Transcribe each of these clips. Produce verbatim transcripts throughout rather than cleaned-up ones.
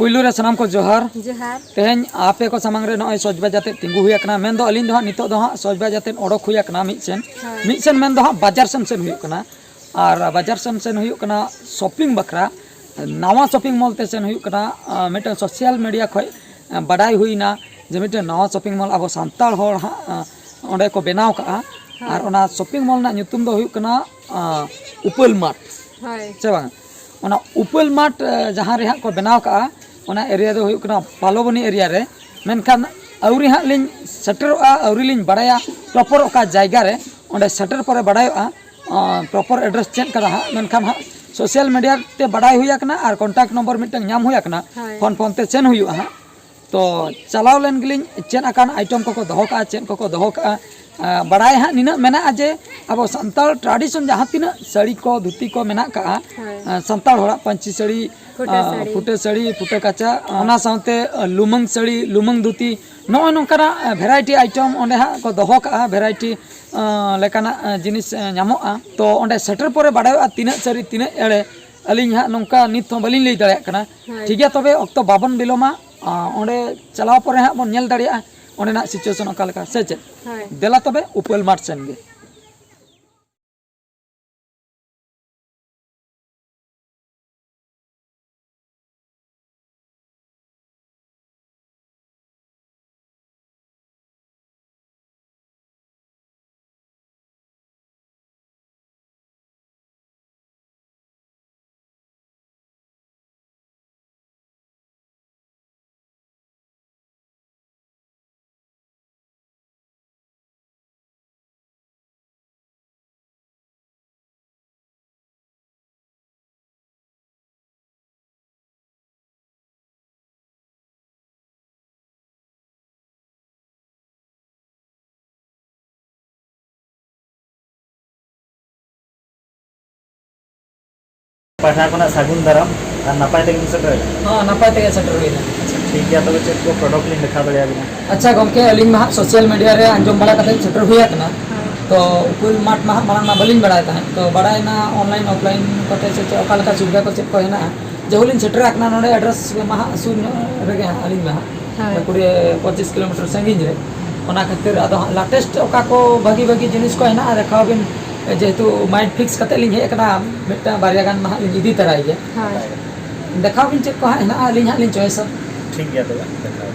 ᱯᱩᱭᱞᱩ ᱨᱮ ᱥᱟᱱᱟᱢ ᱠᱚ ᱡᱚᱦᱟᱨ᱾ ᱡᱚᱦᱟᱨ᱾ ᱛᱮᱦᱮᱧ ᱟᱯᱮ ᱠᱚ ᱥᱟᱢᱟᱝ ᱨᱮ ᱱᱚᱜᱼᱚᱭ ᱥᱚᱡᱽ ᱵᱟᱡᱟᱨ ᱛᱮ ᱛᱤᱸᱜᱩ ᱦᱩᱭ ᱟᱠᱟᱱᱟ᱾ ᱢᱮᱱᱫᱚ ᱟᱹᱞᱤᱧ ᱫᱚ ᱦᱟᱸᱜ ᱱᱤᱛᱚᱜ ᱫᱚ ᱦᱟᱸᱜ ᱥᱚᱡᱽ ᱵᱟᱡᱟᱨ ᱛᱮ ᱚᱰᱚᱠ ᱦᱩᱭ ᱟᱠᱟᱱᱟ ᱢᱤᱫ ᱥᱮᱱ᱾ ᱦᱳᱭ᱾ ᱢᱤᱫ ᱥᱮᱱ ᱢᱮᱱᱫᱚ ᱦᱟᱸᱜ ᱵᱟᱡᱟᱨ ᱥᱮᱱ ᱥᱮᱱ ᱦᱩᱭᱩᱜ ᱠᱟᱱᱟ᱾ ᱟᱨ ᱵᱟᱡᱟᱨ ᱥᱮᱱ ᱥᱮᱱ ᱦᱩᱭᱩᱜ ᱠᱟᱱᱟ ᱥᱚᱯᱤᱝ ᱵᱟᱠᱷᱨᱟ᱾ ᱱᱟᱣᱟ ᱥᱚᱯᱤᱝ ᱢᱚᱞ ᱛᱮ ᱥᱮᱱ ᱦᱩᱭᱩᱜ ᱠᱟᱱᱟ᱾ ᱟᱸ, ᱢᱤᱫᱴᱟᱝ ᱥᱳᱥᱟᱞ ᱢᱤᱰᱤᱭᱟ ᱠᱷᱚᱱ, ᱟᱸ, ᱵᱟᱰᱟᱭ ᱦᱩᱭᱱᱟ ᱡᱮ ᱢᱤᱫᱴᱟᱝ ᱱᱟᱣᱟ ᱥᱚᱯᱤᱝ ᱢᱚᱞ ᱟᱵᱚ ᱥᱟᱱᱛᱟᱲ ᱦᱚᱲ ᱦᱟᱸᱜ, ᱟᱸ, ᱚᱸᱰᱮ ᱠᱚ ᱵᱮᱱᱟᱣ ᱠᱟᱜᱼᱟ᱾ ᱦᱳᱭ᱾ ᱟᱨ ᱚᱱᱟ ᱥᱚᱯᱤᱝ ᱢᱚᱞ ᱨᱮᱱᱟᱜ ᱧᱩᱛᱩᱢ ᱫᱚ ᱦᱩᱭᱩᱜ ᱠᱟᱱᱟ, ᱟᱸ, ᱩᱯᱟᱹᱞ ᱢᱟᱨᱴ᱾ ᱦᱳᱭ᱾ ᱥᱮ ᱵᱟᱝ? ᱚᱱᱟ ᱩᱯᱟᱹᱞ ᱢᱟᱨᱴ, ᱮ, ᱡᱟᱦᱟᱸ ᱨᱮ ᱦᱟᱸᱜ ᱠᱚ ᱵᱮᱱᱟᱣ ᱠᱟᱜᱼᱟ, ᱚᱱᱟ ᱮᱨᱤᱭᱟ ᱫᱚ ᱦᱩᱭᱩᱜ ᱠᱟᱱᱟ ᱯᱟᱞᱚᱵᱚᱱᱤ ᱮᱨᱤᱭᱟ ᱨᱮ᱾ ᱢᱮᱱᱠᱷᱟᱱ ᱟᱹᱣᱨᱤ ᱦᱟᱸᱜ ᱞᱤᱧ ᱥᱮᱴᱮᱨᱚᱜᱼᱟ, ᱟᱹᱣᱨᱤ ᱞᱤᱧ ᱵᱟᱲᱟᱭᱟ ᱯᱨᱚᱯᱚᱨ ᱚᱠᱟ ᱡᱟᱭᱜᱟ ᱨᱮ᱾ ᱚᱸᱰᱮ ᱥᱮᱴᱮᱨ ᱯᱚᱨᱮ ᱵᱟᱲᱟᱭᱚᱜᱼᱟ, ᱟᱸ, ᱯᱨᱚᱯᱚᱨ ᱮᱰᱨᱮᱥ ᱪᱮᱫ ᱠᱟᱱᱟ ᱦᱟᱸᱜ᱾ ᱢᱮᱱᱠᱷᱟᱱ ᱦᱟᱸᱜ ᱥᱳᱥᱟᱞ ᱢᱤᱰᱤᱭᱟ ᱛᱮ ᱵᱟᱲᱟᱭ ᱦᱩᱭ ᱟᱠᱟᱱᱟ ᱟᱨ ᱠᱚᱱᱴᱟᱠᱴ ᱱᱚᱢᱵᱚᱨ ᱢᱤᱫᱴᱟᱝ ᱧᱟᱢ ᱦᱩᱭ ᱟᱠᱟᱱᱟ᱾ ᱦᱳᱭ᱾ ᱯᱷᱳᱱ ᱯᱷᱳᱱ ᱛᱮ ᱥᱮᱱ ᱦᱩᱭᱩᱜᱼᱟ ᱦᱟᱸᱜ᱾ ᱛᱚ ᱪᱟᱞᱟᱣ ᱞᱮᱱ ᱜᱮᱞᱤᱧ, ᱪᱮᱫ ᱟᱠᱟᱱ ᱟᱭᱴᱮᱢ ᱠᱚᱠᱚ ᱫᱚᱦᱚ ᱠᱟᱜᱼᱟ, ᱪᱮᱫ ᱠᱚᱠᱚ ᱫᱚᱦᱚ ᱠᱟᱜᱼᱟ᱾ ᱟᱸ, ᱵᱟᱲᱟᱭ ᱦᱟᱸᱜ ᱱᱤᱱᱟᱹᱜ ᱢᱮᱱᱟᱜᱼᱟ ᱡᱮ ᱟᱵᱚ ᱥᱟᱱᱛᱟᱲ ᱴᱨᱟᱰᱤᱥᱚᱱ ᱡᱟᱦᱟᱸ ᱛᱤᱱᱟᱹᱜ ᱥᱟᱹᱲᱤ ᱠᱚ, ᱫᱷᱩᱛᱤ ᱠᱚ ᱢᱮᱱᱟᱜ ᱠᱟᱜᱼᱟ, ᱦᱳᱭ᱾ ᱟᱸ, ᱥᱟᱱᱛᱟᱲ ᱦᱚᱲᱟᱜ ᱯᱟᱹᱧᱪᱤ ᱥᱟᱹᱲᱤ, ᱯᱷᱩᱴᱟᱹ ᱟᱸ, ᱥᱟᱹᱲᱤ᱾ ᱯᱷᱩᱴᱟᱹ ᱥᱟᱹᱲᱤ, ᱯᱷᱩᱴᱟᱹ ᱠᱟᱪᱟ, ᱦᱳᱭ᱾ ᱚᱱᱟ ᱥᱟᱶᱛᱮ, ᱟᱸ, ᱞᱩᱢᱟᱹᱝ ᱥᱟᱹᱲᱤ, ᱞᱩᱢᱟᱹᱝ ᱫᱷᱩᱛᱤ, ᱱᱚᱜᱼᱚᱭ ᱱᱚᱝᱠᱟᱱᱟᱜ, ᱟᱸ, ᱵᱷᱮᱨᱟᱭᱴᱤ ᱟᱭᱴᱮᱢ ᱚᱸᱰᱮ ᱦᱟᱸᱜ ᱠᱚ ᱫᱚᱦᱚ ᱠᱟᱜᱼᱟ, ᱵᱷᱮᱨᱟᱭᱴᱤ, ᱟᱸ, ᱞᱮᱠᱟᱱᱟᱜ, ᱟᱸ, ᱡᱤᱱᱤᱥ, ᱟᱸ, ᱧᱟᱢᱚᱜᱼᱟ᱾ ᱛᱚ ᱚᱸᱰᱮ ᱥᱮᱴᱮᱨ ᱯᱚᱨᱮ ᱵᱟᱰᱟᱭᱚᱜᱼᱟ ᱛᱤᱱᱟᱹᱜ ᱥᱟᱹᱨᱤ ᱛᱤᱱᱟᱹᱜ ᱮᱲᱮ᱾ ᱟᱹᱞᱤᱧ ᱦᱟᱸᱜ ᱱᱚᱝᱠᱟ ᱱᱤᱛ ᱦᱚᱸ ᱵᱟᱹᱞᱤᱧ ᱞᱟᱹᱭ ᱫᱟᱲᱮᱭᱟᱜ ᱠᱟᱱᱟ᱾ ᱦᱳᱭ᱾ ᱴᱷᱤᱠ ᱜᱮᱭᱟ, ᱛᱚᱵᱮ ᱚᱠᱛᱚ ᱵᱟᱵᱚᱱ ᱵᱤᱞᱚᱢᱟ᱾ ᱟᱸ, ᱚᱸᱰᱮ ᱪᱟᱞᱟᱣ ᱯᱚᱨᱮ ᱦᱟᱸᱜ ᱵᱚᱱ ᱧᱮᱞ ᱫᱟᱲᱮᱭᱟᱜᱼᱟ ᱚᱸᱰᱮᱱᱟᱜ ᱥᱤᱪᱩᱭᱮᱥᱚᱱ ᱚᱠᱟ ᱞᱮᱠᱟ, ᱥᱮ ᱪᱮᱫ? ᱦᱳᱭ᱾ ᱫᱮᱞᱟ ᱛᱚᱵᱮ ᱩᱯᱟᱹᱞ ᱢᱟᱴ ᱥᱮᱱ ᱜᱮ᱾ ᱯᱟᱦᱴᱟ ᱠᱷᱚᱱᱟᱜ ᱥᱟᱹᱜᱩᱱ ᱫᱟᱨᱟᱢ ᱟᱨ ᱱᱟᱯᱟᱭ ᱛᱮᱜᱮᱢ ᱥᱮᱴᱮᱨ ᱮᱱᱟ᱾ ᱦᱚᱸ, ᱱᱟᱯᱟᱭ ᱛᱮᱜᱮ ᱥᱮᱴᱮᱨ ᱦᱩᱭᱱᱟ᱾ ᱟᱪᱪᱷᱟ, ᱴᱷᱤᱠ ᱜᱮᱭᱟ, ᱛᱚᱵᱮ ᱪᱮᱫ ᱠᱚ ᱯᱨᱚᱰᱟᱠᱴ ᱞᱤᱧ ᱫᱮᱠᱷᱟᱣ ᱫᱟᱲᱮᱭᱟᱵᱤᱱᱟ? ᱟᱪᱪᱷᱟ ᱜᱚᱢᱠᱮ, ᱟᱹᱞᱤᱧ ᱢᱟ ᱦᱟᱸᱜ ᱥᱳᱥᱟᱞ ᱢᱤᱰᱤᱭᱟ ᱨᱮ ᱟᱸᱡᱚᱢ ᱵᱟᱲᱟ ᱠᱟᱛᱮ ᱥᱮᱴᱮᱨ ᱦᱩᱭ ᱟᱠᱟᱱᱟ᱾ ᱦᱮᱸ᱾ ᱛᱚ ᱩᱯᱟᱹᱞ ᱢᱟᱴ ᱢᱟ ᱦᱟᱸᱜ ᱢᱟᱲᱟᱝ ᱢᱟ ᱵᱟᱹᱞᱤᱧ ᱵᱟᱲᱟᱭ ᱛᱟᱦᱮᱸᱫ, ᱛᱚ ᱵᱟᱲᱟᱭᱮᱱᱟ ᱚᱱᱞᱟᱭᱤᱱ ᱚᱯᱷᱞᱟᱭᱤᱱ ᱠᱚᱛᱮ ᱪᱮᱫ ᱪᱮᱫ ᱚᱠᱟ ᱞᱮᱠᱟ ᱥᱩᱵᱤᱫᱷᱟ ᱠᱚ ᱪᱮᱫ ᱠᱚ ᱦᱮᱱᱟᱜᱼᱟ᱾ ᱡᱟᱹᱦᱩ ᱞᱤᱧ ᱥᱮᱴᱮᱨ ᱟᱠᱟᱱᱟ ᱱᱚᱰᱮ, ᱮᱰᱨᱮᱥ ᱢᱟ ᱦᱟᱸᱜ ᱥᱩᱨ ᱧᱚᱜ ᱨᱮᱜᱮ ᱦᱟᱸᱜ ᱟᱹᱞᱤᱧ ᱢᱟ ᱦᱟᱸᱜ᱾ ᱦᱳᱭ᱾ ᱠᱩᱲᱤ ᱯᱚᱸᱪᱤᱥ ᱠᱤᱞᱳᱢᱤᱴᱟᱨ ᱥᱟᱺᱜᱤᱧ ᱨᱮ᱾ ᱚᱱᱟ ᱠᱷᱟᱹᱛᱤᱨ ᱟᱫᱚ ᱦᱟᱸᱜ ᱞᱟᱴᱮᱥᱴ ᱚᱠᱟ ᱠᱚ ᱵᱷᱟᱹᱜᱤ ᱵᱷᱟᱹᱜᱤ ᱡᱤᱱᱤᱥ ᱠᱚ ᱦᱮᱱᱟᱜᱼᱟ, ᱫᱮᱠᱷᱟᱣ ᱵᱤᱱ᱾ ᱡᱮᱦᱮᱛᱩ ᱢᱟᱭᱤᱱᱰ ᱯᱷᱤᱠᱥ ᱠᱟᱛᱮ ᱞᱤᱧ ᱦᱮᱡ ᱟᱠᱟᱱᱟ, ᱢᱤᱫᱴᱟᱝ ᱵᱟᱨᱭᱟ ᱜᱟᱱ ᱢᱟ ᱦᱟᱸᱜ ᱞᱤᱧ ᱤᱫᱤ ᱛᱟᱨᱟᱭ ᱜᱮᱭᱟ᱾ ᱦᱳᱭ᱾ ᱫᱮᱠᱷᱟᱣ ᱵᱤᱱ ᱪᱮᱫ ᱠᱚ ᱦᱟᱸᱜ ᱦᱮᱱᱟᱜᱼᱟ, ᱟᱹᱞᱤᱧ ᱦᱟᱸᱜ ᱞᱤᱧ ᱪᱚᱭᱮᱥᱟ᱾ ᱴᱷᱤᱠ ᱜᱮᱭᱟ ᱛᱚᱵᱮ, ᱫᱮᱠᱷᱟᱣ᱾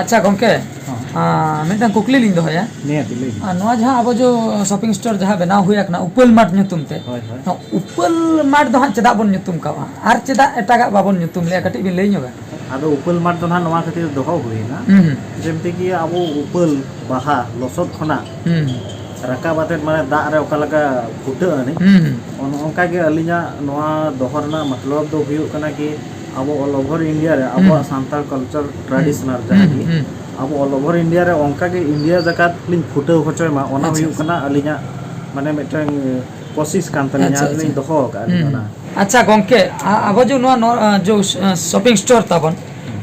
ᱟᱪᱪᱷᱟ ᱜᱚᱝᱠᱮ, ᱦᱚᱸ᱾ ᱟᱸ, ᱢᱤᱫᱴᱟᱝ ᱠᱩᱠᱞᱤ ᱞᱤᱧ ᱫᱚᱦᱚᱭᱟ᱾ ᱱᱤᱦᱟᱹᱛ ᱞᱟᱹᱭ ᱢᱮ᱾ ᱟᱨ ᱱᱚᱣᱟ ᱡᱟᱦᱟᱸ ᱟᱵᱚ ᱡᱚ shopping store ᱡᱟᱦᱟᱸ ᱵᱮᱱᱟᱣ ᱦᱩᱭ ᱟᱠᱟᱱᱟ ᱩᱯᱟᱹᱞ ᱢᱟᱨᱴ ᱧᱩᱛᱩᱢ ᱛᱮ, ᱦᱳᱭ, ᱦᱳᱭ᱾ ᱱᱚᱣᱟ ᱩᱯᱟᱹᱞ ᱢᱟᱨᱴ ᱫᱚ ᱦᱟᱸᱜ ᱪᱮᱫᱟᱜ ᱵᱚᱱ ᱧᱩᱛᱩᱢ ᱠᱟᱣᱟ ᱟᱨ ᱪᱮᱫᱟᱜ ᱮᱴᱟᱜᱟᱜ ᱵᱟᱵᱚᱱ ᱧᱩᱛᱩᱢ ᱞᱮᱜᱼᱟ, ᱠᱟᱹᱴᱤᱡ ᱵᱤᱱ ᱞᱟᱹᱭ ᱧᱚᱜᱟ? ᱟᱫᱚ ᱩᱯᱟᱹᱞ ᱢᱟᱨᱴ ᱫᱚ ᱱᱟᱦᱟᱜ ᱱᱚᱣᱟ ᱠᱷᱟᱹᱛᱤᱨ ᱫᱚᱦᱚ ᱦᱩᱭᱱᱟ, ᱦᱩᱸ, ᱦᱩᱸ᱾ ᱡᱮᱢᱛᱤ ᱠᱤ ᱟᱵᱚ ᱩᱯᱟᱹᱞ ᱵᱟᱦᱟ ᱞᱚᱥᱚᱫ ᱠᱷᱚᱱᱟᱜ ᱦᱩᱸ᱾ ᱨᱟᱠᱟᱵ ᱟᱛᱮᱫ ᱢᱟᱱᱮ ᱫᱟᱜ ᱨᱮ ᱚᱠᱟ ᱞᱮᱠᱟ ᱯᱷᱩᱴᱟᱹᱜ ᱟᱹᱱᱤᱡ, ᱦᱩᱸ, ᱦᱩᱸ᱾ ᱚᱱ-, ᱚᱱᱠᱟ ᱜᱮ ᱟᱹᱞᱤᱧᱟᱜ ᱱᱚᱣᱟ ᱫᱚᱦᱚ ᱨᱮᱱᱟᱜ ᱢᱚᱛᱞᱚᱵ ᱫᱚ ᱦᱩᱭᱩᱜ ᱠᱟᱱᱟ ᱠᱤ ᱟᱵᱚ all over India ᱨᱮ ᱦᱩᱸ᱾ ᱟᱵᱚᱣᱟᱜ ᱥᱟᱱᱛᱟᱲ culture ᱦᱩᱸ᱾ traditional ᱦᱩᱸ, ᱡᱟᱦᱟᱸ ᱜᱮ, ᱦᱩᱸ᱾ ᱟᱵᱚ all over India ᱨᱮ ᱚᱱᱠᱟ ᱜᱮ India ᱡᱟᱠᱟᱛ ᱞᱤᱧ ᱯᱷᱩᱴᱟᱹᱣ ᱦᱚᱪᱚᱭ ᱢᱟ, ᱚᱱᱟ ᱟᱪᱪᱷᱟ, ᱦᱩᱭᱩᱜ ᱟᱪᱪᱷᱟ᱾ ᱠᱟᱱᱟ ᱟᱹᱞᱤᱧᱟᱜ ᱢᱟᱱᱮ ᱢᱤᱫᱴᱟᱝ ᱠᱳᱥᱤᱥ ᱠᱟᱱ ᱛᱟᱹᱞᱤᱧᱟ, ᱟᱪᱪᱷᱟ, ᱟᱹᱞᱤᱧ ᱟᱪᱪᱷᱟ᱾ ᱞᱤᱧ ᱫᱚᱦᱚ ᱟᱠᱟᱫ ᱦᱩᱸ, ᱞᱤᱧ ᱦᱩᱸ᱾ ᱚᱱᱟ᱾ ᱟᱪᱪᱷᱟ ᱜᱚᱝᱠᱮ, ᱟ-, ᱟᱵᱚ ᱡᱮ ᱱᱚᱣᱟ ᱱᱚ-, ᱟ, ᱡᱚ ᱥ-, ᱟ, shopping store ᱛᱟᱵᱚᱱ,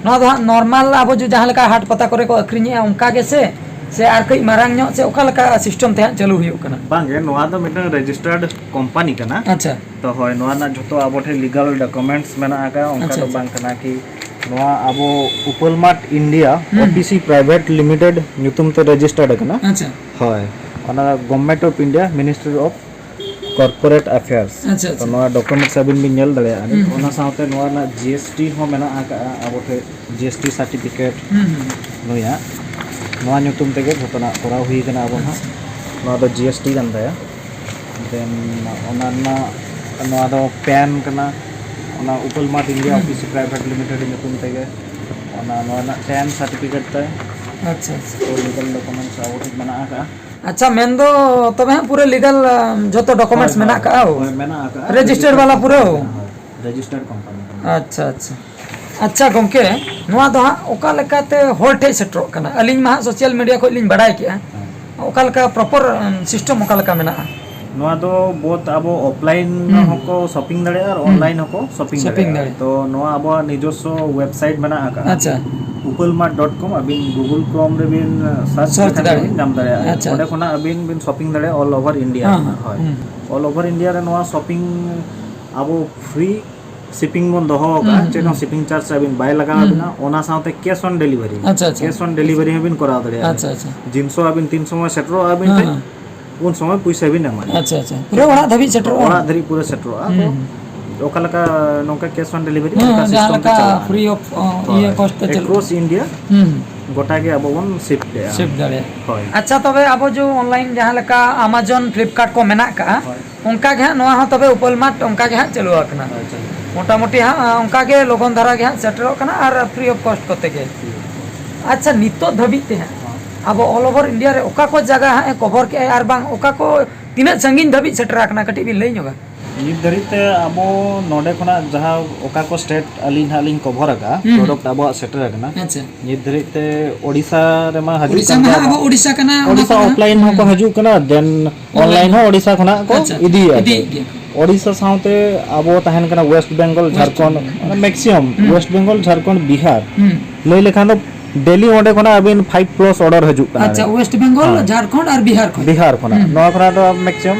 ᱱᱚᱣᱟ ᱫᱚ ᱦᱟᱸᱜ normal ᱟᱵᱚ ᱡᱮ ᱡᱟᱦᱟᱸ ᱞᱮᱠᱟ ᱦᱟᱴ ᱯᱟᱛᱟ ᱠᱚᱨᱮ ᱠᱚ ᱟᱹᱠᱷᱨᱤᱧᱮᱜᱼᱟ ᱚᱱᱠᱟ ᱜᱮ ᱥᱮ, ᱥᱮ ᱟᱨ ᱠᱟᱹᱡ ᱢᱟᱨᱟᱝ ᱧᱚᱜ ᱥᱮ ᱚᱠᱟ ᱞᱮᱠᱟ system ᱛᱮ ᱦᱟᱸᱜ ᱪᱟᱹᱞᱩ ᱦᱩᱭᱩᱜ ᱠᱟᱱᱟ? ᱵᱟᱝᱜᱮ, ᱱᱚᱣᱟ ᱫᱚ ᱢᱤᱫᱴᱟᱝ registered company ᱠᱟᱱᱟ᱾ ᱟᱪᱪᱷᱟ᱾ ᱛᱚ ᱦᱳᱭ, ᱱᱚᱣᱟ ᱨᱮᱱᱟᱜ ᱡᱷᱚᱛᱚ ᱟᱵᱚ ᱴᱷᱮᱱ legal documents ᱢᱮᱱᱟᱜ ᱟᱠᱟᱫᱼᱟ, ᱚᱱᱠᱟ ᱟᱪᱪᱷᱟ, ᱫᱚ ᱟᱪᱪᱷᱟ᱾ ᱵᱟᱝ ᱠᱟᱱᱟ ᱠᱤ ᱱᱚᱣᱟ ᱟᱵᱚ ᱩᱯᱟᱹᱞ ᱢᱟᱨᱴ India ᱦᱩᱸ᱾ O P C Private Limited ᱧᱩᱛᱩᱢ ᱛᱮ registered ᱟᱠᱟᱱᱟ᱾ ᱟᱪᱪᱷᱟ᱾ ᱦᱳᱭ, ᱚᱱᱟ Government of India, Ministry of Corporate Affairs᱾ ᱟᱪᱪᱷᱟ, ᱛᱚ ᱟᱪᱪᱷᱟ᱾ ᱱᱚᱣᱟ documents ᱟᱹᱵᱤᱱ ᱵᱤᱱ ᱧᱮᱞ ᱫᱟᱲᱮᱭᱟᱜᱼᱟ᱾ ᱦᱩᱸ, ᱚᱱᱟ ᱦᱩᱸ᱾ ᱥᱟᱶᱛᱮ ᱱᱚᱣᱟ ᱨᱮᱱᱟᱜ G S T ᱦᱚᱸ ᱢᱮᱱᱟᱜ ᱟᱠᱟᱫᱼᱟ, ᱟᱵᱚ ᱴᱷᱮᱱ G S T certificate ᱦᱩᱸ, ᱦᱩᱸ᱾ ᱱᱩᱭᱟᱜ᱾ ᱱᱚᱣᱟ ᱧᱩᱛᱩᱢ ᱛᱮᱜᱮ ᱡᱷᱚᱛᱚᱱᱟᱜ ᱠᱚᱨᱟᱣ ᱦᱩᱭ ᱟᱠᱟᱱᱟ ᱟᱵᱚ ᱦᱚᱸ᱾ ᱟᱪᱪᱷᱟ᱾ ᱱᱚᱣᱟ ᱫᱚ G S T ᱠᱟᱱ ᱛᱟᱭᱟ᱾ Then ᱚᱱᱟ ᱨᱮᱱᱟᱜ, ᱱᱚᱣᱟ ᱫᱚ PAN ᱠᱟᱱᱟ, ᱚᱱᱟ ᱩᱯᱟᱹᱞ ᱢᱟᱨᱴ India ᱦᱩᱸ᱾ O P C Private Limited ᱧᱩᱛᱩᱢ ᱛᱮᱜᱮ᱾ ᱚᱱᱟ, ᱱᱚᱣᱟ ᱨᱮᱱᱟᱜ PAN certificate ᱛᱟᱭ᱾ ᱟᱪᱪᱷᱟ, ᱟᱪᱪᱷᱟ᱾ ᱛᱚ legal documents ᱟᱵᱚ ᱴᱷᱮᱱ ᱢᱮᱱᱟᱜ ᱟᱠᱟᱫᱼᱟ᱾ ᱟᱪᱪᱷᱟ, ᱢᱮᱱᱫᱚ ᱛᱚᱵᱮ ᱦᱟᱸᱜ ᱯᱩᱨᱟᱹ legal, ᱟᱢ, ᱡᱷᱚᱛᱚ documents ᱦᱳᱭ, ᱢᱮᱱᱟᱜ ᱦᱳᱭ, ᱟᱠᱟᱜᱼᱟ, ᱳ? ᱦᱳᱭ, ᱢᱮᱱᱟᱜ ᱟᱠᱟᱜᱼᱟ᱾ Registered registered ᱵᱟᱞᱟ company ᱯᱩᱨᱟᱹ, ᱳ? ᱠᱟᱱᱟ, ᱦᱳᱭ, registered company ᱠᱟᱱᱟ᱾ ᱟᱪᱪᱷᱟ, ᱟᱪᱪᱷᱟ᱾ ᱟᱪᱪᱷᱟ ᱜᱚᱢᱠᱮ, ᱱᱚᱣᱟ ᱫᱚ ᱦᱟᱸᱜ ᱚᱠᱟ ᱞᱮᱠᱟᱛᱮ ᱦᱚᱲ ᱴᱷᱮᱡ ᱥᱮᱴᱮᱨᱚᱜ ᱠᱟᱱᱟ? ᱟᱹᱞᱤᱧ ᱢᱟ ᱦᱟᱸᱜ social media ᱠᱷᱚᱡ ᱞᱤᱧ ᱵᱟᱲᱟᱭ ᱠᱮᱜᱼᱟ᱾ ᱦᱮᱸ᱾ ᱚᱠᱟ ᱞᱮᱠᱟ proper, ᱟᱢ, system ᱚᱠᱟ ᱞᱮᱠᱟ ᱢᱮᱱᱟᱜᱼᱟ? ᱱᱚᱣᱟ ᱫᱚ both ᱟᱵᱚ offline ᱦᱩᱸ᱾ ᱦᱚᱸᱠᱚ shopping ᱫᱟᱲᱮᱭᱟᱜᱼᱟ ᱟᱨ ᱦᱩᱸ᱾ online ᱦᱚᱸᱠᱚ shopping shopping ᱫᱟᱲᱮᱭᱟᱜᱼᱟ᱾ ᱫᱟᱲᱮᱭᱟᱜᱼᱟ᱾ ᱛᱚ ᱱᱚᱣᱟ ᱟᱵᱚᱣᱟᱜ ᱱᱤᱡᱚᱥᱥᱚ website ᱢᱮᱱᱟᱜ ᱟᱠᱟᱜᱼᱟ᱾ ᱟᱪᱪᱷᱟ᱾ ᱩᱯᱟᱹᱞ ᱢᱟᱨᱴ dot com, ᱟᱹᱵᱤᱱ Google Chrome ᱨᱮᱵᱤᱱ search search ᱞᱮᱠᱷᱟᱱ ᱫᱟᱲᱮᱭᱟᱜᱼᱟ᱾ ᱜᱮᱵᱤᱱ ᱧᱟᱢ ᱫᱟᱲᱮᱭᱟᱜᱼᱟ᱾ ᱟᱪᱪᱷᱟ᱾ ᱚᱸᱰᱮ ᱠᱷᱚᱱᱟᱜ ᱟᱹᱵᱤᱱ ᱵᱤᱱ shopping ᱫᱟᱲᱮᱭᱟᱜᱼᱟ all over India ᱦᱮᱸ, ᱨᱮᱱᱟᱜ᱾ ᱦᱮᱸ᱾ ᱦᱳᱭ᱾ ᱦᱩᱸ᱾ All over India ᱨᱮ ᱱᱚᱣᱟ shopping ᱟᱵᱚ free shipping ᱵᱚᱱ ᱫᱚᱦᱚ ᱟᱠᱟᱫᱼᱟ, ᱦᱩᱸ, ᱪᱮᱫ ᱦᱚᱸ ᱦᱩᱸ᱾ Shipping charge ᱟᱹᱵᱤᱱ ᱵᱟᱭ ᱞᱟᱜᱟᱣ ᱦᱩᱸ᱾ ᱟᱵᱤᱱᱟ, ᱚᱱᱟ ᱥᱟᱶᱛᱮ cash on delivery᱾ ᱟᱪᱪᱷᱟ, ᱟᱪᱪᱷᱟ᱾ Cash on delivery ᱦᱚᱸᱵᱤᱱ ᱠᱚᱨᱟᱣ ᱫᱟᱲᱮᱭᱟᱜᱼᱟ᱾ ᱟᱪᱪᱷᱟ, ᱟᱪᱪᱷᱟ᱾ ᱡᱤᱱᱤᱥ ᱦᱚᱸ ᱟᱹᱵᱤᱱ ᱛᱤᱱ ᱥᱚᱢᱚᱭ ᱥᱮᱴᱮᱨᱚᱜᱼᱟ ᱟᱹᱵᱤᱱ ᱦᱮᱸ, ᱴᱷᱮᱱ, ᱦᱮᱸ᱾ ᱩᱱ ᱥᱚᱢᱚᱭ ᱯᱩᱭᱥᱟᱹ ᱵᱤᱱ ᱮᱢᱟ᱾ ᱟᱪᱪᱷᱟ, ᱟᱪᱪᱷᱟ᱾ ᱯᱩᱨᱟᱹ ᱚᱲᱟᱜ ᱫᱷᱟᱹᱵᱤᱡ ᱥᱮᱴᱮᱨᱚᱜᱼᱟ? ᱚᱲᱟᱜ ᱫᱷᱟᱹᱵᱤᱡ ᱯᱩᱨᱟᱹ ᱥᱮᱴᱮᱨᱚᱜᱼᱟ᱾ ᱦᱩᱸ, ᱛᱚ, ᱦᱩᱸ᱾ ᱛᱚ ᱚᱠᱟ ᱞᱮᱠᱟ ᱱᱚᱝᱠᱟ cash on delivery ᱦᱮᱸ, ᱚᱱᱠᱟ ᱡᱟᱦᱟᱸ system ᱛᱮ ᱞᱮᱠᱟ ᱪᱟᱞᱟᱜᱼᱟ᱾ Free of, ᱚ, ᱦᱳᱭ᱾ Iye cost ᱛᱮ ᱪᱟᱞᱟᱜᱼᱟ᱾ Across India ᱦᱩᱸ᱾ ᱜᱚᱴᱟ ᱜᱮ ᱟᱵᱚ ᱵᱚᱱ ship ᱫᱟᱲᱮᱭᱟᱜᱼᱟ᱾ Ship ᱫᱟᱲᱮᱭᱟᱜᱼᱟ᱾ ᱦᱳᱭ᱾ ᱟᱪᱪᱷᱟ, ᱛᱚᱵᱮ ᱟᱵᱚ ᱡᱮ online ᱡᱟᱦᱟᱸ ᱞᱮᱠᱟ Amazon, Flipkart ᱠᱚ ᱢᱮᱱᱟᱜ ᱠᱟᱜᱼᱟ, ᱦᱳᱭ᱾ ᱚᱱᱠᱟ ᱜᱮ ᱦᱟᱸᱜ ᱱᱚᱣᱟ ᱦᱚᱸ ᱛᱚᱵᱮ ᱩᱯᱟᱹᱞ ᱢᱟᱨᱴ ᱚᱱᱠᱟ ᱜᱮ ᱦᱟᱸᱜ ᱪᱟᱹᱞᱩ ᱟᱠᱟᱱᱟ᱾ ᱦᱳᱭ, ᱪᱟᱹᱞᱩ᱾ ᱢᱚᱴᱟᱢᱩᱴᱤ ᱦᱟᱸᱜ, ᱚᱱᱠᱟ ᱜᱮ ᱞᱚᱜᱚᱱ ᱫᱷᱟᱨᱟ ᱜᱮ ᱦᱟᱸᱜ ᱥᱮᱴᱮᱨᱚᱜ ᱠᱟᱱᱟ ᱟᱨ free of cost ᱠᱚᱛᱮ ᱜᱮ᱾ ᱦᱩᱸ᱾ ᱟᱪᱪᱷᱟ, ᱱᱤᱛᱚᱜ ᱫᱷᱟᱹᱵᱤᱡ ᱛᱮ ᱦᱟᱸᱜ ᱦᱚᱸ᱾ ᱟᱵᱚ all over India ᱨᱮ ᱚᱠᱟ ᱠᱚ ᱡᱟᱭᱜᱟ ᱦᱟᱸᱜ ᱮ cover ᱠᱮᱜᱼᱟᱭ ᱟᱨ ᱵᱟᱝ ᱚᱠᱟ ᱠᱚ ᱛᱤᱱᱟᱹᱜ ᱥᱟᱺᱜᱤᱧ ᱫᱷᱟᱹᱵᱤᱡ ᱥᱮᱴᱮᱨ ᱟᱠᱟᱱᱟ, ᱠᱟᱹᱴᱤᱡ ᱵᱤᱱ ᱞᱟᱹᱭ ᱧᱚᱜᱟ? ᱱᱤᱛ ᱫᱷᱟᱹᱨᱤᱡ ᱛᱮ ᱟᱵᱚ ᱱᱚᱰᱮ ᱠᱷᱚᱱᱟᱜ ᱡᱟᱦᱟᱸ ᱚᱠᱟ ᱠᱚ state ᱟᱹᱞᱤᱧ ᱦᱟᱸᱜ ᱞᱤᱧ cover ᱟᱠᱟᱜᱼᱟ, ᱦᱩᱸ, ᱦᱩᱸ᱾ Product ᱟᱵᱚᱣᱟᱜ ᱥᱮᱴᱮᱨ ᱟᱠᱟᱱᱟ᱾ ᱟᱪᱪᱷᱟ᱾ ᱱᱤᱛ ᱫᱷᱟᱹᱨᱤᱡ ᱛᱮ ᱳᱰᱤᱥᱟ ᱨᱮᱢᱟ ᱦᱟᱡᱩᱜ ᱳᱰᱤᱥᱟ ᱠᱟᱱ ᱢᱟ ᱜᱮᱭᱟ᱾ ᱦᱟᱸᱜ ᱟᱵᱚ ᱳᱰᱤᱥᱟ ᱠᱟᱱᱟ, ᱚᱱᱟ ᱳᱰᱤᱥᱟ ᱠᱷᱚᱱᱟᱜ, offline ᱦᱚᱸᱠᱚ ᱦᱩᱸ, ᱦᱟᱡᱩᱜ ᱠᱟᱱᱟ, then online, online ᱦᱚᱸ ᱳᱰᱤᱥᱟ ᱠᱷᱚᱱᱟᱜ ᱠᱚ, ᱟᱪᱪᱷᱟ, ᱟᱪᱪᱷᱟ, ᱤᱫᱤᱭᱮᱫᱼᱟ ᱠᱚ᱾ ᱤᱫᱤᱭᱮᱫ ᱜᱮᱭᱟ ᱠᱚ᱾ ᱳᱰᱤᱥᱟ ᱥᱟᱶᱛᱮ ᱟᱵᱚ ᱛᱟᱦᱮᱱ ᱠᱟᱱᱟ West Bengal, West Jharkhand, Bengal᱾ ᱢᱟᱱᱮ maximum ᱦᱩᱸ᱾ West Bengal, Jharkhand, Bihar. ᱦᱩᱸ᱾ ᱞᱟᱹᱭ ᱞᱮᱠᱷᱟᱱ ᱫᱚ daily ᱚᱸᱰᱮ ᱠᱷᱚᱱᱟᱜ ᱟᱹᱵᱤᱱ five plus order ᱦᱤᱡᱩᱜ ᱠᱟᱱᱟ᱾ ᱟᱪᱪᱷᱟ, West Bengal, ᱦᱮᱸ᱾ ᱡᱷᱟᱲᱠᱷᱚᱸᱰ ᱟᱨ ᱵᱤᱦᱟᱨ ᱠᱷᱚᱱ᱾ ᱵᱤᱦᱟᱨ ᱠᱷᱚᱱᱟᱜ᱾ ᱦᱩᱸ᱾ ᱱᱚᱣᱟ ᱠᱷᱚᱱᱟᱜ ᱫᱚ maximum,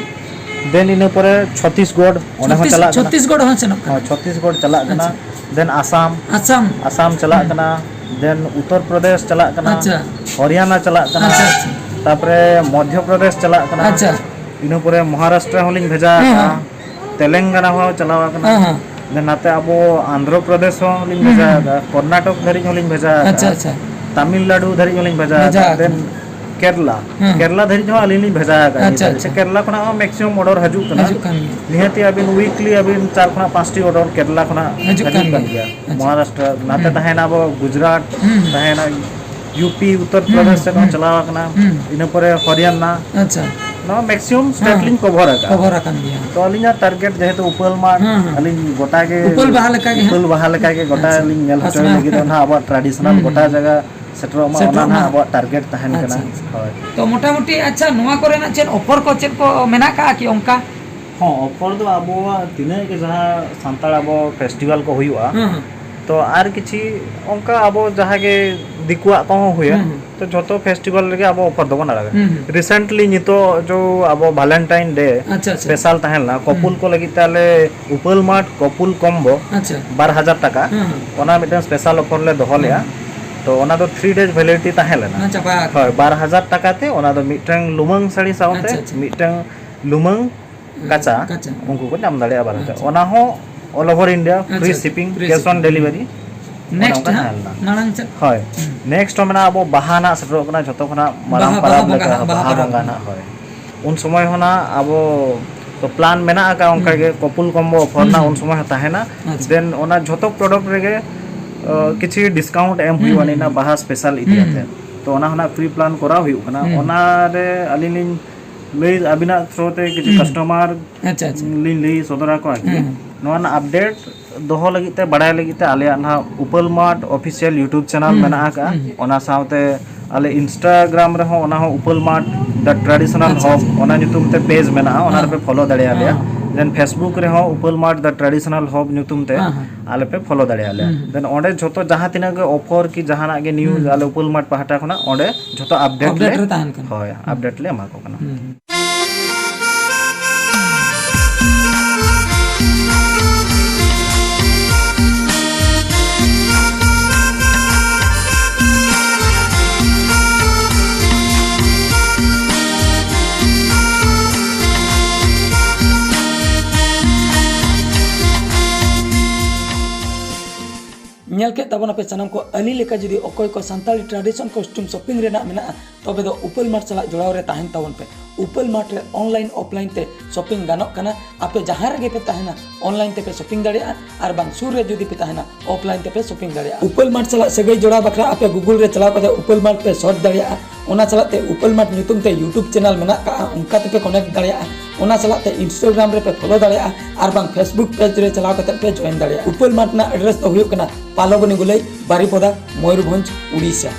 then ᱤᱱᱟᱹ ᱯᱚᱨᱮ ᱪᱷᱚᱛᱤᱥᱜᱚᱲ, ᱚᱸᱰᱮ ᱦᱚᱸ ᱪᱷᱚᱛᱤᱥ-, ᱪᱟᱞᱟᱜ ᱠᱟᱱᱟ᱾ ᱪᱷᱚᱛᱤᱥᱜᱚᱲ ᱦᱚᱸ ᱥᱮᱱᱚᱜ ᱠᱟᱱᱟ᱾ ᱦᱚᱸ, ᱪᱷᱚᱛᱤᱥᱜᱚᱲ ᱪᱟᱞᱟᱜ ᱠᱟᱱᱟ᱾ ᱟᱪᱪᱷᱟ᱾ Then ᱟᱥᱟᱢ, ᱟᱥᱟᱢ᱾ ᱟᱥᱟᱢ ᱪᱟᱞᱟᱜ ᱦᱩᱸ᱾ ᱠᱟᱱᱟ᱾ Then ᱩᱛᱛᱚᱨ ᱯᱨᱚᱫᱮᱥ ᱪᱟᱞᱟᱜ ᱠᱟᱱᱟ᱾ ᱟᱪᱪᱷᱟ᱾ ᱦᱚᱨᱤᱭᱟᱱᱟ ᱪᱟᱞᱟᱜ ᱠᱟᱱᱟ᱾ ᱟᱪᱪᱷᱟ, ᱟᱪᱪᱷᱟ᱾ ᱛᱟᱯᱚᱨᱮ ᱢᱚᱫᱷᱭᱚ ᱯᱨᱚᱫᱮᱥ ᱪᱟᱞᱟᱜ ᱠᱟᱱᱟ᱾ ᱟᱪᱪᱷᱟ᱾ ᱤᱱᱟᱹ ᱯᱚᱨᱮ ᱢᱚᱦᱟᱨᱟᱥᱴᱨᱚ ᱦᱚᱸᱞᱤᱧ ᱵᱷᱮᱡᱟ ᱦᱮᱸ, ᱟᱠᱟᱫᱼᱟ᱾ ᱦᱮᱸ᱾ ᱛᱮᱞᱮᱝᱜᱟᱱᱟ ᱦᱚᱸ ᱪᱟᱞᱟᱣ ᱟᱠᱟᱱᱟ᱾ ᱦᱮᱸ, ᱦᱮᱸ᱾ ᱫᱮᱱ ᱱᱟᱛᱮ ᱟᱵᱚ ᱟᱱᱫᱷᱨᱚ ᱯᱨᱚᱫᱮᱥ ᱦᱚᱸ ᱞᱤᱧ ᱦᱩᱸ, ᱵᱷᱮᱡᱟ ᱦᱩᱸ᱾ ᱟᱠᱟᱫᱼᱟ, ᱠᱚᱨᱱᱟᱴᱚᱠ ᱫᱷᱟᱹᱨᱤᱡ ᱦᱚᱸᱞᱤᱧ ᱵᱷᱮᱡᱟ ᱟᱠᱟᱫᱼᱟ᱾ ᱟᱪᱪᱷᱟ, ᱟᱪᱪᱷᱟ᱾ ᱛᱟᱢᱤᱞᱱᱟᱲᱩ ᱫᱷᱟᱹᱨᱤᱡ ᱦᱚᱸᱞᱤᱧ ᱵᱷᱮᱡᱟ ᱵᱷᱮᱡᱟ ᱟᱠᱟᱫᱼᱟ᱾ ᱟᱠᱟᱱᱟ᱾ ᱫᱮᱱ ᱠᱮᱨᱞᱟ, ᱦᱮᱸ᱾ ᱠᱮᱨᱞᱟ ᱫᱷᱟᱹᱨᱤᱡ ᱦᱚᱸ ᱟᱹᱞᱤᱧ ᱞᱤᱧ ᱵᱷᱮᱡᱟ ᱟᱠᱟᱫᱼᱟ ᱟᱪᱪᱷᱟ, ᱱᱤᱭᱟᱹ ᱫᱷᱟᱹᱨᱤᱡ᱾ ᱟᱪᱪᱷᱟ᱾ ᱠᱮᱨᱞᱟ ᱠᱷᱚᱱᱟᱜ ᱦᱚᱸ maximum order ᱦᱤᱡᱩᱜ ᱠᱟᱱᱟ᱾ ᱦᱤᱡᱩᱜ ᱠᱟᱱ ᱜᱮᱭᱟ᱾ ᱱᱤᱦᱟᱹᱛᱤ ᱟᱹᱵᱤᱱ weekly ᱟᱹᱵᱤᱱ ᱪᱟᱨ ᱠᱷᱚᱱᱟᱜ ᱯᱟᱸᱪᱴᱤ order ᱠᱮᱨᱞᱟ ᱠᱷᱚᱱᱟᱜ ᱦᱤᱡᱩᱜ ᱦᱤᱡᱩᱜ ᱠᱟᱱ ᱠᱟᱱ ᱜᱮᱭᱟ᱾ ᱜᱮᱭᱟ᱾ ᱟᱪᱪᱷᱟ᱾ ᱢᱚᱦᱟᱨᱟᱥᱴᱨᱚ, ᱱᱟᱛᱮ ᱦᱩᱸ᱾ ᱛᱟᱦᱮᱱᱟ ᱟᱵᱚ ᱜᱩᱡᱽᱨᱟᱴ, ᱦᱩᱸ, ᱦᱩᱸ᱾ ᱛᱟᱦᱮᱱᱟ ᱭᱩ ᱯᱤ, ᱩᱛᱛᱚᱨ ᱦᱩᱸ, ᱯᱨᱚᱫᱮᱥ ᱥᱮᱫ ᱦᱚᱸ ᱦᱩᱸ᱾ ᱪᱟᱞᱟᱣ ᱟᱠᱟᱱᱟ᱾ ᱦᱩᱸ᱾ ᱤᱱᱟᱹ ᱯᱚᱨᱮ ᱦᱚᱨᱤᱭᱟᱱᱟ᱾ ᱟᱪᱪᱷᱟ᱾ ᱱᱚᱣᱟ maximum state ᱦᱮᱸ᱾ ᱞᱤᱧ cover ᱟᱠᱟᱫᱼᱟ᱾ Cover ᱟᱠᱟᱱ ᱜᱮᱭᱟ᱾ ᱛᱚ ᱟᱹᱞᱤᱧᱟᱜ target ᱡᱮᱦᱮᱛᱩ ᱩᱯᱟᱹᱞ ᱢᱟᱨᱴ, ᱦᱮᱸ, ᱦᱮᱸ᱾ ᱟᱹᱞᱤᱧ ᱜᱚᱴᱟ ᱜᱮ ᱩᱯᱟᱹᱞ ᱵᱟᱦᱟ ᱞᱮᱠᱟ ᱜᱮ ᱦᱟᱸᱜ᱾ ᱩᱯᱟᱹᱞ ᱵᱟᱦᱟ ᱞᱮᱠᱟ ᱜᱮ ᱜᱚᱴᱟ ᱟᱪᱪᱷᱟ᱾ ᱞᱤᱧ ᱧᱮᱞ ᱦᱚᱪᱚᱭ ᱯᱟᱥᱱᱟᱣ ᱞᱟᱹᱜᱤᱫ ᱫᱚ ᱠᱟᱱᱟ᱾ ᱱᱟᱦᱟᱜ ᱟᱵᱚᱣᱟᱜ traditional ᱦᱩᱸ, ᱜᱚᱴᱟ ᱦᱩᱸ᱾ ᱡᱟᱭᱜᱟ ᱥᱮᱴᱮᱨᱚᱜ ᱢᱟ, ᱚᱱᱟ ᱥᱮᱴᱮᱨᱚᱜ ᱱᱟᱦᱟᱜ ᱢᱟ᱾ ᱟᱵᱚᱣᱟᱜ target ᱛᱟᱦᱮᱱ ᱟᱪᱪᱷᱟ, ᱠᱟᱱᱟ᱾ ᱟᱪᱪᱷᱟ᱾ ᱦᱳᱭ᱾ ᱛᱚ ᱢᱚᱴᱟᱢᱩᱴᱤ, ᱟᱪᱪᱷᱟ, ᱱᱚᱣᱟ ᱠᱚᱨᱮᱱᱟᱜ ᱪᱮᱫ offer ᱠᱚ ᱪᱮᱫ ᱠᱚ ᱢᱮᱱᱟᱜ ᱠᱟᱜᱼᱟ ᱠᱤ ᱚᱱᱠᱟ? ᱦᱚᱸ, offer ᱫᱚ ᱟᱵᱚᱣᱟᱜ ᱛᱤᱱᱟᱹᱜ ᱜᱮ ᱡᱟᱦᱟᱸ ᱥᱟᱱᱛᱟᱲ ᱟᱵᱚ festival ᱠᱚ ᱦᱩᱭᱩᱜᱼᱟ, ᱦᱮᱸ, ᱦᱮᱸ᱾ ᱛᱚ ᱟᱨ ᱠᱤᱪᱷᱤ ᱚᱱᱠᱟ ᱟᱵᱚ ᱡᱟᱦᱟᱸ ᱜᱮ ᱫᱤᱠᱩᱣᱟᱜ ᱠᱚᱦᱚᱸ ᱦᱩᱭᱩᱜᱼᱟ, ᱦᱩᱸ, ᱦᱩᱸ᱾ ᱛᱚ ᱡᱷᱚᱛᱚ festival ᱨᱮᱜᱮ ᱟᱵᱚ offer ᱫᱚᱵᱚᱱ ᱟᱲᱟᱜᱟ᱾ ᱦᱩᱸ, ᱦᱩᱸ᱾ Recently ᱱᱤᱛᱚᱜ ᱡᱚ ᱟᱵᱚ Valentine Day ᱟᱪᱪᱷᱟ, ᱟᱪᱪᱷᱟ᱾ Special ᱛᱟᱦᱮᱸ ᱞᱮᱱᱟ, ᱦᱩᱸ᱾ Couple ᱠᱚ ᱞᱟᱹᱜᱤᱫ ᱛᱮ ᱟᱞᱮ ᱩᱯᱟᱹᱞ ᱢᱟᱨᱴ couple combo ᱟᱪᱪᱷᱟ᱾ ᱵᱟᱨ ᱦᱟᱡᱟᱨ ᱴᱟᱠᱟ, ᱦᱩᱸ, ᱦᱩᱸ᱾ ᱚᱱᱟ ᱢᱤᱫᱴᱟᱝ special offer ᱞᱮ ᱫᱚᱦᱚ ᱞᱮᱜᱼᱟ᱾ ᱦᱩᱸ᱾ ᱛᱚ ᱚᱱᱟ ᱫᱚ three days validity ᱛᱟᱦᱮᱸ ᱞᱮᱱᱟ᱾ ᱚᱱᱟ ᱪᱟᱵᱟ ᱟᱠᱟᱱᱟ᱾ ᱦᱳᱭ, ᱵᱟᱨ ᱦᱟᱡᱟᱨ ᱴᱟᱠᱟ ᱛᱮ ᱚᱱᱟ ᱫᱚ ᱢᱤᱫᱴᱟᱝ ᱞᱩᱢᱟᱹᱝ ᱥᱟᱹᱲᱤ ᱥᱟᱶᱛᱮ ᱟᱪᱪᱷᱟ, ᱟᱪᱪᱷᱟ᱾ ᱢᱤᱫᱴᱟᱝ ᱞᱩᱢᱟᱹᱝ ᱦᱩᱸ, ᱠᱟᱪᱟ ᱠᱟᱪᱟ᱾ ᱩᱱᱠᱩ ᱠᱚ ᱧᱟᱢ ᱫᱟᱲᱮᱭᱟᱜᱼᱟ ᱵᱟᱨ ᱦᱟᱡᱟᱨ᱾ ᱟᱪᱪᱷᱟ᱾ ᱚᱱᱟ ᱦᱚᱸ all over India, free shipping, cash on delivery. Next ᱦᱟᱸᱜ ᱢᱟᱲᱟᱝ ᱥᱮᱫ᱾ ᱦᱳᱭ᱾ Next ᱦᱚᱸ ᱢᱮᱱᱟᱜᱼᱟ, ᱟᱵᱚ ᱵᱟᱦᱟ ᱱᱟᱜ ᱥᱮᱴᱮᱨᱚᱜ ᱠᱟᱱᱟ, ᱡᱷᱚᱛᱚ ᱠᱷᱚᱱᱟᱜ ᱢᱟᱨᱟᱝ ᱯᱚᱨᱚᱵᱽ ᱞᱮᱠᱟ ᱵᱟᱦᱟ ᱵᱚᱸᱜᱟ ᱱᱟᱜ᱾ ᱦᱳᱭ᱾ ᱩᱱ ᱥᱚᱢᱚᱭ ᱦᱚᱸ ᱱᱟᱜ ᱟᱵᱚ ᱛᱚ plan ᱢᱮᱱᱟᱜ ᱟᱠᱟᱫ ᱚᱱᱠᱟ ᱜᱮ, couple combo offer ᱱᱟᱜ ᱩᱱ ᱥᱚᱢᱚᱭ ᱦᱚᱸ ᱛᱟᱦᱮᱱᱟ᱾ Then ᱚᱱᱟ ᱡᱷᱚᱛᱚ product ᱨᱮᱜᱮ, ᱟᱸ, ᱠᱤᱪᱷᱩ discount ᱮᱢ ᱦᱩᱭᱩᱜᱼᱟ ᱱᱤᱭᱟᱹ ᱵᱟᱦᱟ special ᱤᱫᱤ ᱠᱟᱛᱮ᱾ ᱛᱚ ᱚᱱᱟ ᱦᱚᱸ ᱱᱟᱜ pre plan ᱠᱚᱨᱟᱣ ᱦᱩᱭᱩᱜ ᱠᱟᱱᱟ᱾ ᱚᱱᱟ ᱨᱮ ᱟᱹᱞᱤᱧ ᱞᱤᱧ ᱞᱟᱹᱭ, ᱟᱹᱵᱤᱱᱟᱜ through ᱛᱮ ᱠᱤᱪᱷᱩ customer ᱞᱤᱧ ᱞᱟᱹᱭ ᱥᱚᱫᱚᱨ ᱟᱠᱚᱣᱟ ᱠᱤ᱾ ᱱᱚᱣᱟ ᱨᱮᱱᱟᱜ update ᱫᱚᱦᱚ ᱞᱟᱹᱜᱤᱫ ᱛᱮ, ᱵᱟᱲᱟᱭ ᱞᱟᱹᱜᱤᱫ ᱛᱮ ᱟᱞᱮᱭᱟᱜ ᱱᱟᱦᱟᱜ Upal Mart official YouTube channel ᱢᱮᱱᱟᱜ ᱟᱠᱟᱫᱼᱟ᱾ ᱚᱱᱟ ᱥᱟᱶᱛᱮ ᱟᱞᱮ Instagram ᱨᱮᱦᱚᱸ ᱚᱱᱟ ᱦᱚᱸ Upal Mart the traditional hub, ᱚᱱᱟ ᱧᱩᱛᱩᱢ ᱛᱮ page ᱢᱮᱱᱟᱜᱼᱟ, ᱚᱱᱟ ᱨᱮᱯᱮ follow ᱫᱟᱲᱮᱭᱟᱞᱮᱭᱟ᱾ Then Facebook ᱨᱮᱦᱚᱸ Upal Mart the traditional hub ᱧᱩᱛᱩᱢ ᱛᱮ ᱟᱞᱮ ᱯᱮ follow ᱫᱟᱲᱮᱭᱟᱞᱮᱭᱟ᱾ Then ᱚᱸᱰᱮ ᱡᱷᱚᱛᱚ ᱡᱟᱦᱟᱸ ᱛᱤᱱᱟᱹᱜ ᱜᱮ offer ᱠᱤ ᱡᱟᱦᱟᱱᱟᱜ ᱜᱮ news ᱟᱞᱮ Upal Mart ᱯᱟᱦᱴᱟ ᱠᱷᱚᱱᱟᱜ ᱚᱸᱰᱮ ᱡᱷᱚᱛᱚ update ᱞᱮ, ᱦᱳᱭ, update ᱞᱮ ᱮᱢᱟ ᱠᱚ ᱠᱟᱱᱟ᱾ ᱧᱮᱞ ᱠᱮᱫ ᱛᱟᱵᱚᱱᱟᱯᱮ ᱥᱟᱱᱟᱢ ᱠᱚ, ᱟᱹᱞᱤᱧ ᱞᱮᱠᱟ ᱡᱩᱫᱤ ᱚᱠᱚᱭ ᱠᱚ ᱥᱟᱱᱛᱟᱲᱤ tradition costume shopping ᱨᱮᱱᱟᱜ ᱢᱮᱱᱟᱜᱼᱟ, ᱛᱚᱵᱮ ᱫᱚ Upal Mart ᱥᱟᱞᱟᱜ ᱡᱚᱲᱟᱣ ᱨᱮ ᱛᱟᱦᱮᱱ ᱛᱟᱵᱚᱱ ᱯᱮ᱾ Upal Mart ᱨᱮ online offline ᱛᱮ shopping ᱜᱟᱱᱚᱜ ᱠᱟᱱᱟ᱾ ᱟᱯᱮ ᱡᱟᱦᱟᱸ ᱨᱮᱜᱮ ᱯᱮ ᱛᱟᱦᱮᱱᱟ, online ᱛᱮᱯᱮ shopping ᱫᱟᱲᱮᱭᱟᱜᱼᱟ, ᱟᱨ ᱵᱟᱝ ᱥᱩᱨ ᱨᱮ ᱡᱩᱫᱤ ᱯᱮ ᱛᱟᱦᱮᱱᱟ, offline ᱛᱮᱯᱮ shopping ᱫᱟᱲᱮᱭᱟᱜᱼᱟ᱾ Upal Mart ᱥᱟᱞᱟᱜ ᱥᱟᱹᱜᱟᱹᱭ ᱡᱚᱲᱟᱣ ᱵᱟᱠᱷᱨᱟ ᱟᱯᱮ Google ᱨᱮ ᱪᱟᱞᱟᱣ ᱠᱟᱛᱮ Upal Mart ᱯᱮ search ᱫᱟᱲᱮᱭᱟᱜᱼᱟ᱾ ᱚᱱᱟ ᱥᱟᱞᱟᱜ ᱛᱮ Upal Mart ᱧᱩᱛᱩᱢ ᱛᱮ YouTube channel ᱢᱮᱱᱟᱜ ᱠᱟᱜᱼᱟ, ᱚᱱᱠᱟ ᱛᱮᱯᱮ connect ᱫᱟᱲᱮᱭᱟᱜᱼᱟ᱾ ᱚᱱᱟ ᱥᱟᱞᱟᱜ ᱛᱮ Instagram ᱨᱮᱯᱮ follow ᱫᱟᱲᱮᱭᱟᱜᱼᱟ, ᱟᱨ ᱵᱟᱝ Facebook page ᱨᱮ ᱪᱟᱞᱟᱣ ᱠᱟᱛᱮ ᱯᱮ join ᱫᱟᱲᱮᱭᱟᱜᱼᱟ᱾ Upal Mart ᱨᱮᱱᱟᱜ address ᱫᱚ ᱦᱩᱭᱩᱜ ᱠᱟᱱᱟ ᱯᱟᱞᱚᱵᱚᱱᱤ ᱜᱩᱞᱟᱹᱭ, ᱵᱟᱨᱤᱯᱚᱫᱟ, ᱢᱚᱭᱩᱨᱵᱷᱚᱸᱡᱽ, ᱩᱲᱤᱥᱥᱟ᱾